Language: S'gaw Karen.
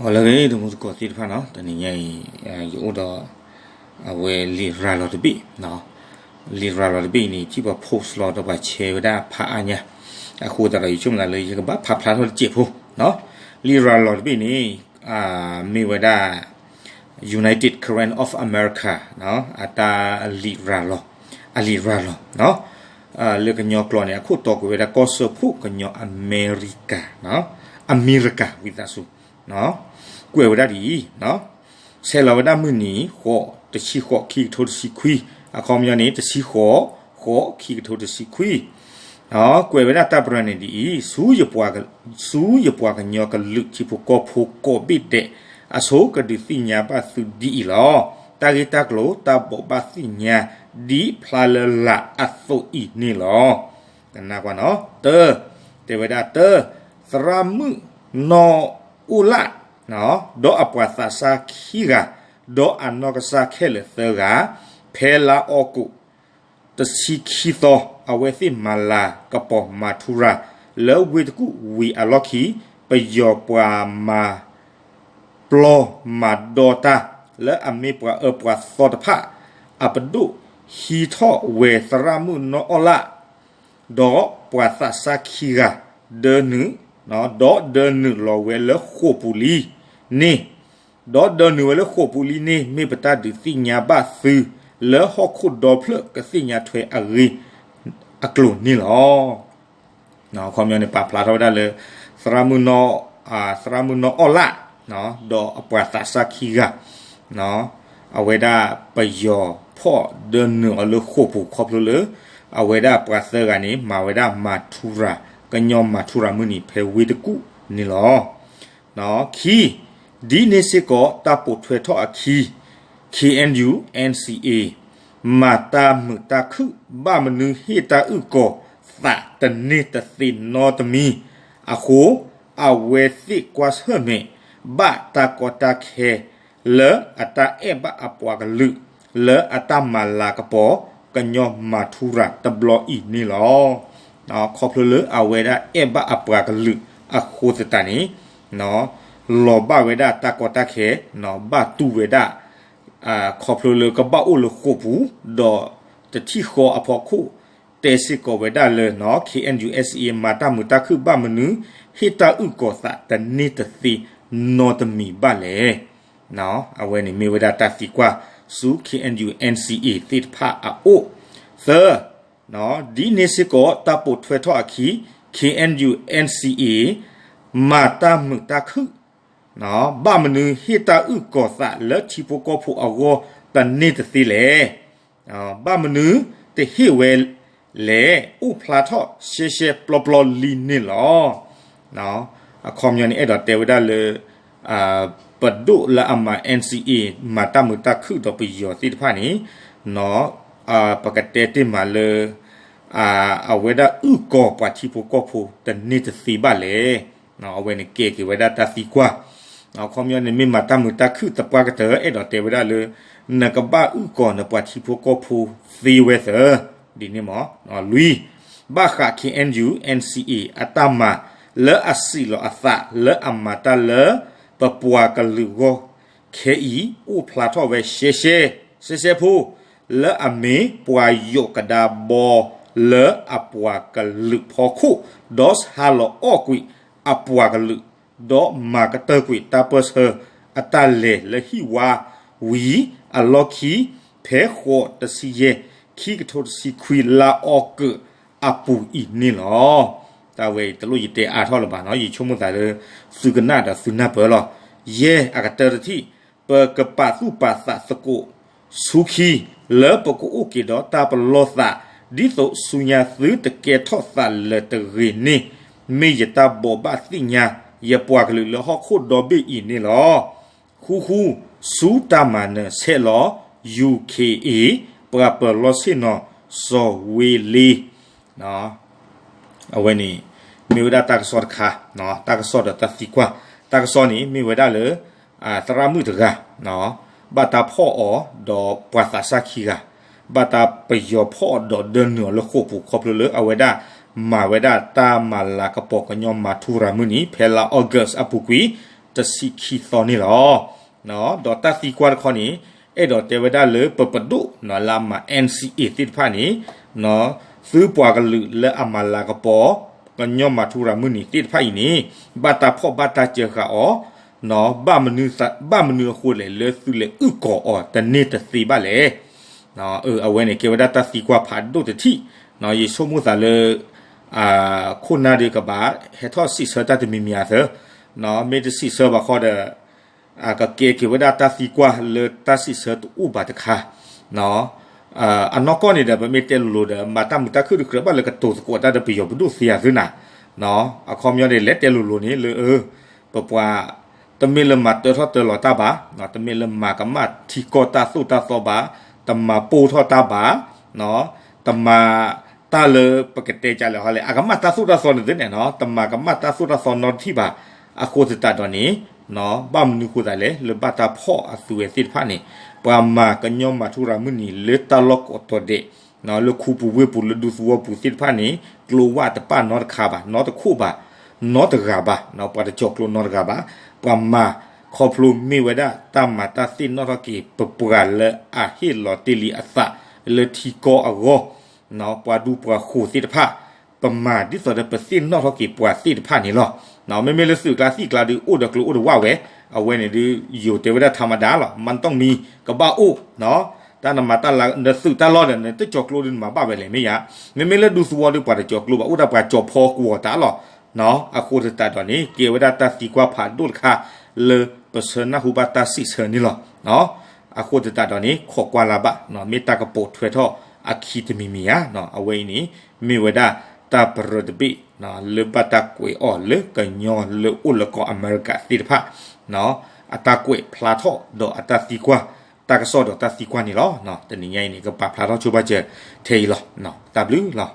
အိၣ်လၢဂ့ၤ တံၤသကိးသ့ၣ်တဖၣ်နီၤ, တနံၤညါအံၤ ယအိၣ်ဒီး အဝဲလံာ်ရၤလီၤတဘ့ၣ်, လံာ်ရၤလီၤတဘ့ၣ်အံၤန့ၣ် ထံၣ်ပှၤ post လီၤဒီး ပှၤshareဝဲဒၣ်ဖးအါညါ, အဃိသတးဒီး ယဆိကမိၣ်သးလၢယကဘၣ်ဖးဖျါထီၣ်တစဲးဖိ, လံာ်ရၤလီၤတဘ့ၣ်န့ၣ် မ့ၢ်ဝဲဒၣ် United Karen of America အတၢ်လံာ်ရၤလီၤ, အလံာ်ရၤလီၤ လၢကညီကျိာ်န့ၣ် အခိၣ်တီကွဲးဝဲဒၣ် ကီၢ်စၢဖှိၣ်ကညီအမဲရကၤ, အမဲရကၤ ဝံသးစူၤ, ကွဲးဝဲဒၣ်ဒ်အံၤ, ဆဲးလီၤဝဲဒၣ်မုၢ်နံၤ ဃိး တဆံဃိး ခံကထိတဆံခွံ, အခီပညီန့ၣ် တဆံဃိး ဃိး ခံကထိတဆံခွံ, ကွဲးဝဲဒၣ်တၢ်ပရၢန့ၣ်ဒ်အံၤ, ဆူယပှၤကညီကလုာ်ထံဖိကီၢ်ဖိကိးဘ့ၣ်ဒဲးအဆိ ကဒုးသ့ၣ်ညါဘၣ်သုဒ်အံၤလီၤ. တၢ်ဂ့ၢ်တၢ်ကျိၤတၢ်ဘိးဘၣ်သ့ၣ်ညါ ဒ်ဖျါလၢလာ်အသိးအံၤန့ၣ်လီၤ. ကနၣ်ကွၢ်နီၤ, တၢ, တဲဝဲဒၣ်တၢ, သရၣ်မုၣ်နီၢ်အိၣ်လၣ် ဒီးအပှၤသးစၢ်ခံဂၤ, ဒီးအနီၢ်ကစၢ်ခဲလၢာ်သၢဂၤ, ဖဲလါအီကူး တဆံခံသီ အဝဲသ့ၣ်မၤလၤကပီၤမၤထူရၤ လၢဝ့ၢ်တကူၣ်ဝံၤအလီၢ်ခံ ပယီၤပှၤမၤ ပျီမၤဒီတၢ် လၢအမ့ၢ်ပှၤအၢပှၤသီတဖၣ် အပဒိၣ်ဟံးထီၣ်ဝဲသရၣ်မုၣ်နီၢ်အီၣ်လၣ် ဒီးပှၤသးစၢ်ခံဂၤ ဒၢနုာ်, ဒီးဒၢနုာ်လီၤဝဲလၢဃိာ်ပူၤလံန့ၣ်, ဒီးဒၢနုာ်ဝဲလၢဃိာ်ပူၤလံန့ၣ် မ့ၢ်ပတၢ်ဒုးသ့ၣ်ညါဘၣ်သု လၢဟီၣ်ခိၣ်ဒီဖျၢၣ်ကသ့ၣ်ညါထွဲအဂ့ၢ်အကျိၤန့ၣ်လီၤ. အခီပညီန့ၣ် ပာ်ဖျါထီၣ်ဝဲဒၣ်လၢ သရၣ်မုၣ်နီၢ်, သရၣ်မုၣ်နီၢ်အီၣ်လၣ် ဒီးအပှၤသးစၢ်ခံဂၤ အဝဲဒၣ်ပယီၤဖီၣ်ဒၢနုာ်အီၤလၢဃိာ်ပူၤခီဖျိလၢ အဝဲဒၣ်ပှၤသၢဂၤန့ၣ် မၤဝဲဒၣ်မၤထူရၤ ကညီမၤထူရၤမုၢ်နံၤဖဲဝ့ၢ်တကူၣ်န့ၣ်လီၤ. ခံ, ဒ်န့ၣ်စ့ၢ်ကီးတၢ်ပိာ်ထွဲထီၣ်အခံ ခ့ၣ်အဲၣ်ယူၣ် အ့ၣ်စံၣ်အ့ၣ် မၤတၢ်မုာ်တၢ်ခုၣ် ဘၣ်မနုၤဟ့ၣ်တၢ်အုၣ်ကီၤသးတန့ၢ်တသ့နီတမံၤအဃိ အဝဲသ့ၣ်ကွၢ်ဆၢၣ်မဲာ်ဘၣ်တၢ်ကီတၢ်ခဲ လၢအတၢ်အဲၣ်ဘၣ်အပှၤကလုာ် လၢအတၢ်မၤလၤကပီၤ ကညီမၤထူရၤတဘျီအံၤန့ၣ်လီၤ. ခီဖျိလၢအဝဲဒၣ်အဲၣ်ဘၣ်အပှၤကလုာ်အဃိသတးန့ၣ် လီၤဘၣ်ဝဲဒၣ်တၢ်ကီတၢ်ခဲ ဘၣ်တူၢ်ဝဲဒၣ် ခီဖျိလၢကဘၣ်အိၣ်လၢဃိာ်ပူၤ ဒီးတထံၣ်ဃီအဖီခိၣ် တဲစ့ၢ်ကီးဝဲဒၣ်လၢ ခ့ၣ်အဲၣ်ယူၣ် အ့ၣ်စံၣ်အ့ၣ် မၤတၢ်မုာ်တၢ်ခုၣ်ဘၣ်မနုၤ ဟ့ၣ်တၢ်အုၣ်ကီၤသးတန့ၢ်တသ့နီတမံၤဘၣ်လဲၣ်. အဝဲန့ၣ်မ့ၢ်ဝဲဒၣ်တၢ်သံကွၢ်ဆူ ခ့ၣ်အဲၣ်ယူၣ် အ့ၣ်စံၣ်အ့ၣ် သ့ၣ်တဖၣ်အအိၣ်, သၢ, ဒ်န့ၣ်စ့ၢ်ကီးတၢ်ပိာ်ထွဲထီၣ်အခံ ခ့ၣ်အဲၣ်ယူၣ် အ့ၣ်စံၣ်အ့ၣ် မၤတၢ်မုာ်တၢ်ခုၣ် ဘၣ်မနုၤဟ့ၣ်တၢ်အုၣ်ကီၤသးလၢထံဖိကီၢ်ဖိအဂီၢ်တန့ၢ်တသ့လဲၣ်. ဘၣ်မနုၤတဟ့ၣ်ဝဲလဲၣ် အိၣ်ဖျါထီၣ်ရှဲရှဲပျီပျီလံန့ၣ်လီၤ. အခီပညီန့ၣ် အဲၣ်ဒိးတဲဝဲဒၣ်လၢ ပဒိၣ်လၢအမၤ အ့ၣ်စံၣ်အ့ၣ် မၤတၢ်မုာ်တၢ်ခုၣ်ဒီးပယီၤသ့ၣ်တဖၣ်န့ၣ် ပကတဲတ့ၢ်မးလၢ အဝဲဒၣ်အုၣ်ကီၤပှၤထံဖိကီၢ်ဖိတန့ၢ်တသ့ဘၣ်လဲၣ်. အဝဲန့ၣ်ကဲက့ၤဝဲဒၣ်တၢ်သံကွၢ်, အခီပညီန့ၣ် မ့ၢ်မၤတၢ်မုာ်တၢ်ခုၣ်သပှၢ်ကတၢၢ် အဲၣ်ဒိးတဲဝဲဒၣ်လၢ နကဘၣ်အုၣ်ကီၤနပှၤထံဖိကီၢ်ဖိသ့ဝဲသၢ, ဒ်န့ၣ်မး, လွံၢ်, ဘၣ်ဃး ခ့ၣ်အဲၣ်ယူၣ် အ့ၣ်စံၣ်အ့ၣ် အတၢ်မၤ လၢအစံးလီၤအသးလၢအမၤတၢ်လၢ ပပှၤကလုာ်ဂီၢ် ခဲအံၤ အိၣ်ဖျါထီၣ်ဝဲရှဲရှဲ, ရှဲရှဲဖိ လၢအမ့ၢ်ပှၤယိးကဒါဘီလၢအပှၤကလုာ်ဖီခိၣ်, ဒီးဆါလီၤအီၣ်ကွံာ်အပှၤကလုာ်, ဒီးမၤကတၢၢ်ကွံာ်တၢ်ပၢၢ်ဆၢအတၢ်လဲၤလၢဟံၣ်ဝါဝံၤအလီၢ်ခံ, ဖဲဃိးတဆံယဲၢ် ခံကထိတဆံခွံလါအီကူးအပူၤအံၤန့ၣ်လီၤ. တၢ်ဝဲအံၤတလိၣ်ယတဲအါထီၣ်လၢၤဘၣ်နီၤ, ယဆိကမိၣ်သးလၢ သုကနၣ်ဒီးသုနၢ်ပၢၢ်လီၤ. ယဲၢ်အကတၢၢ်တထံၣ်, ပကပာ်သူၣ်ပာ်သးသကိး ဆူခံ လၢပကအိၣ်က့ၤဒီးတၢ်ပလီၢ်သး, ဒ်သိးဆူညါသုတကဲထီၣ်သးလၢၤတဂ့ၤန့ၣ်, မ့ၢ်ယတၢ်ဘိးဘၣ်သ့ၣ်ညါ ယပှၤကလုာ်လၢဟီၣ်ခိၣ်ဒီဘ့ၣ်အံၤန့ၣ်လီၤ. ဃူဃူ ဆူတၢ်မၤနၢၤဆဲးလီၤ ယူၣ်ခ့ၣ်အ့ၣ် ပှၤပၢၤလီၢ်ဆ့ၣ်နီၤ စီၤဝ့လ့ အဝဲန့ၣ် မ့ၢ်ဝဲဒၣ်တၢ်ကစီၣ်တခါ, တၢ်ကစီၣ်ဒီးတၢ်သံကွၢ်, တၢ်ကစီၣ်န့ၣ် မ့ၢ်ဝဲဒၣ်လၢ သရၣ်မုၣ်တဂၤ ဘၣ်တၢ်ဖီၣ်အီၤ ဒီးပှၤသးစၢ်ခံဂၤ, ဘၣ်တၢ်ပယီၤဖီၣ်အီၤဒီးဒၢနုာ်အီၤလၢဃိာ်ပူၤ ခီဖျိလၢအဝဲဒၣ် မၤဝဲဒၣ်တၢ်မၤလၤကပီၤကညီမၤထူရၤမုၢ်နံၤ ဖဲလါအီကူးအပူၤကွံာ်, တ တဆံခံသီန့ၣ်လီၤ. ဒီးတၢ်သံကွၢ်တခီန့ၣ် အဲၣ်ဒိးတဲဝဲဒၣ်လၢပပဒိၣ်လၢအမၤ N C A သ့ၣ်တဖၣ်န့ၣ် သုပှၤကလုာ်လၢအမၤလၤကပီၤ ကညီမၤထူရၤမုၢ်နံၤသ့ၣ်တဖၣ်အံၤန့ၣ် ဘၣ်တၢ်ဖီၣ်ဘၣ်တၢ်စၢဃာ်အီၤ ဘၣ်မနုၤအဃိလဲၣ် လၢသုလဲၤအုၣ်ကီၤအီၤတန့ၢ်တသ့ဘၣ်လဲၣ်. အဝဲန့ၣ်ကဲဝဲဒၣ်တၢ်သံကွၢ်ဖးဒိၣ်တထံၣ်, ယဆိကမိၣ်သးလၢ ခိၣ်နၢ်ဒုးကဘၣ်ဟဲထီၣ်စံးဆၢတၢ်တမံၤမံၤအသၢ, မ့ၢ်တစံးဆၢဘၣ်ဃီဒီး ကကဲက့ၤဝဲဒၣ်တၢ်သံကွၢ်လၢတၢ်စံးဆၢတအိၣ်ဘၣ်တခါ အနီၢ်ကီၢ်န့ၣ်ဒီး ပမ့ၢ်တဲလိၤလိၤဒီး မၤတၢ်မုာ်တၢ်ခုၣ်တကြၢးဘၣ်လၢကတိၤသကိးတၢ်ဒီးပယီၤပဒိၣ်သ့ဧါသုနၤ, အခီပညီန့ၣ် လဲၤတဲလိၤလိၤန့ၣ်လၢ ပပှၤ တမ့ၢ်လၢမၤတၢထီၣ်တၢလီၤတၢ်ဘၣ်, တမ့ၢ်လၢမၤကမၣ်ထံကီၢ်တၢ်သိၣ်တၢ်သီဘၣ်, တမၤပိၢ်ထီၣ်တၢ်ဘၣ်, တမၤတၢ်လၢပကတဲကလဲာ်ဟီလဲၣ် အကမၣ်တၢ်သိၣ်တၢ်သီန့ၣ်သ့န့ၣ်, တမၤကမၣ်တၢ်သိၣ်တၢ်သီနီတထံၣ်ဘၣ်. အဃိသတးဒီးန့ၣ် ဘၣ်မနုၤဃိသးလဲၣ် လၢဘၣ်တၢ်ဖီၣ်အသုဝဲသ့ၣ်တဖၣ်န့ၣ် ပှၤမၤကညီမၤထူရၤမုၢ်နံၤလၢတၢ်လီၢ်ကိးတီၤဒဲး လၢခူပူၤဝ့ၢ်ပူၤလၢဒူသဝီပူၤသ့ၣ်တဖၣ်န့ၣ် ကျိဝဲတပၣ်နီတခါဘၣ်, နီတခိၣ်ဘၣ်, နီတဂၤဘၣ်, ပှၤတကၠီၤကျိနီတဂၤဘၣ်. ပှၤမၤခီဖျိမ့ၢ်ဝဲဒၣ်တၢ်မၤတၢ်သ့ၣ်နီၣ်ထီၣ်က့ၤ ပပှၤလၢအဟ့ၣ်လီၤတ့ၢ်လံအသးလၢထံကီၢ်အဂီၢ် ပှၤဒူပှၤဃိၤသ့ၣ်တဖၣ် ပမၤဒ်သိးဒီးပသ့ၣ်နီၣ်ထီၣ်က့ၤပှၤသ့ၣ်တဖၣ်န့ၣ်လီၤ. မ့မ့ၢ်လၢသုးကျါသံၣ်ကျါဒုးအိၣ်ဒီးကျိအိၣ်ဒီးဝၣ်ဝဲ, အဝဲန့ၣ်ဒုး ယိၤတဲဝဲဒၣ်ထးမဒါလီၤ, မၤတၢ်မံၤကဘၣ်အိၣ်, တၢ်နမၤတၢ်လၤနသုးတၢ်လီၢ်ဒီး နတကၠီၤကျိဒုးနမၤဘၣ်ဝဲလဲၣ်မ့ၢ်ယါ. မ့မ့ၢ်လၢဒူသဝီဒုးပှၤတကၠီၤကျိဘၣ် အိၣ်ဒၣ်ပှၤကၠီၤဖီကွီၤတၢ်လီၤ. အဃိသတးဒီးန့ၣ် ကဲဝဲဒၣ်တၢ်သံကွၢ်ဖးဒိၣ်တခါလၢပဆၢနၢ်ဟူဘၣ်တၢ်စံးဆၢန့ၣ်လီၤ. အဃိသတးဒီးန့ၣ် ခိးကွၢ်လၢ်ဘၣ် မ့ၢ်တၢ်ကပိာ်ထွဲထီၣ်အခံတမံၤမံၤဧါ. အဝဲအံၤန့ၣ် မ့ၢ်ဝဲဒၣ်တၢ်ပရၢတဘ့ၣ် လၢဘၣ်တၢ်ကွဲးအီၤလၢကညီလၢအိၣ်လၢကီၢ်အမဲရကၤသ့ၣ်တဖၣ် အတၢ်ကွဲးဖျါထီၣ်ဒီးအတၢ်သံကွၢ်, တၢ်ကစီၣ်ဒီးတၢ်သံကွၢ်န့ၣ်လီၤ. တနံၤညါအံၤန့ၣ် ကပာ်ဖျါထီၣ်ဆိဘၣ်စၢၤထဲအံၤလီၤ. တၢ်ဘျုးလီၤ.